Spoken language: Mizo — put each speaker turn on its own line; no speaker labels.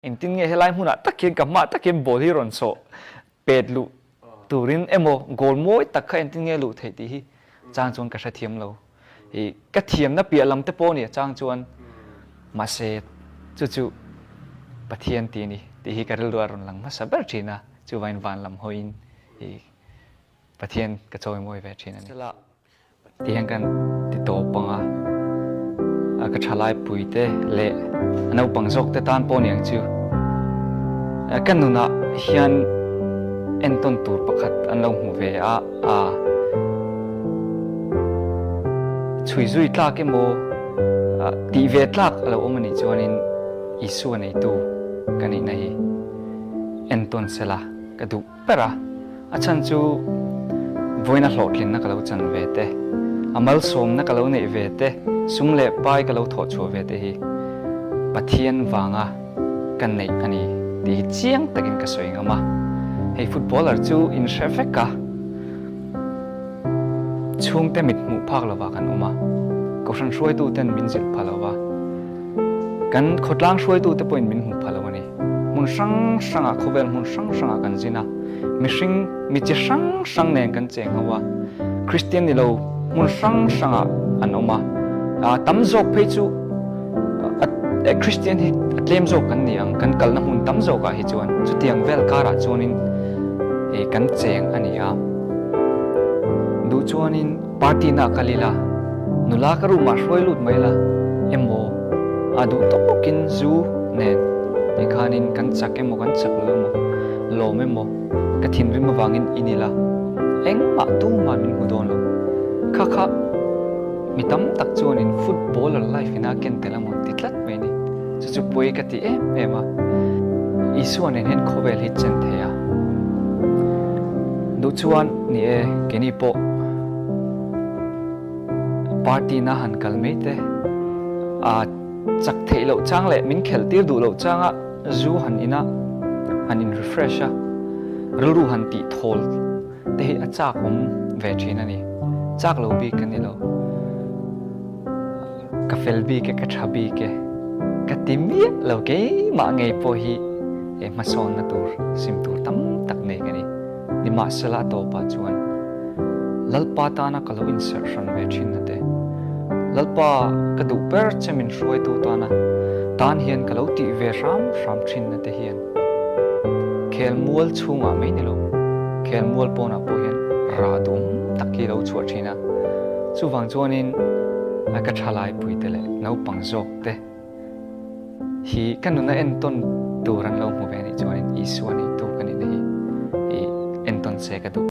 Engtin nge helai hmunah tak hian ka hmaah tak hian ball hi rawn sawh pet luh turin emaw goal mawi tak kha engtin nge luh theih tih hi chang chuan ka hrethiam lo. Ih ka thiamna piah lam te pawh a ni a chang chuan mahse chu chu Pathian tih a ni tih hi ka rilru a rawn lang hmasa ber thin a, chuvangin van lam hawiin ih Pathian ka chawimawi ve thin a ni. Ti hian kan ti tawp ang a, a ka thalai pui te leh a naupang zawk te tan pawh niang chu ka nunah hian entawn tur pakhat an lo hmu ve a, a chhui zui tlak emaw tih ve tlak a lo awm a nih chuanin Isua neitu ka nihna hi entawn sela ka duh. Ber a, a chhan chu vawiina hlawhtlinna ka lo chan ve te, a malsawmna ka lo neih ve te, sum leh pai ka lo thawh chhuah ve te hi Pathian vanga ka neih a ni tih hi chiang takin ka sawi ngam a. Hei footballer chu in hre vek a, chhungte mit hmuh phak lovah kan awm a, kohhran hruaituten min zilh pha lova, kan khawtlang hruaitute pawhin min hmuh pha lo a ni. Hmun hrang hrangah, khawvel hmun hrang hrangah kan zin a, mihring, mi chi hrang hrang nen kan cheng ho a, Kristian ni lo hmun hrang hrangah an awm a, tam zawk phei chu Kristian hi a tlem zawk kan ni ang, kan kalna hmun tam zawkah hi chuan chutiang vel karah chuanin kan cheng a ni a, duh chuanin. Party na kal ila, nula ka room ah hruai lut mai la emaw a duh tawkin zu nen ti khanin kan chak emaw kan chak lo emaw lawm emaw ka thinrim avangin in ila engmah tumah min hmu dawn lo. Kha kha mi tam tak chuanin footballer life ina ken tel amaw ti tlat mai ni. Chu chu pawi ka ti em em a, Isua nen hian khawvel hi chen thei a. Duh chuan ni e, keini pawh party na han kal mai te, a chak theih loh chang leh min khelh tir duh loh changa zu han in a, han in refresh a, rilru han tih thawl te hi a chak awm ve thin a ni. Chak lo bik ka ni lo. Ka fel bik e, ka tha bik e, ka ti miah lo keimah ngei pawh hi he hmasawnna tur sim tur tam tak nei ka ni. Nimahsela a tawpah chuan Lalpa tana ka lo inserh hran ve thin na te, Lalpa ka duh ber che min hruaitu tana tan hian ka lo tih ve hram hram thin na te hian khelmual chhungah mai ni lo, khelmual pawnah pawh hian rah duhawm tak hi lo chhuah thin a. Chuvang chuanin ka thalaipuite leh naupang zawkte hi ka nuna entawn tur an lo hmu ve anih chuanin Isua neitu ka nihna hi entawn se ka duh.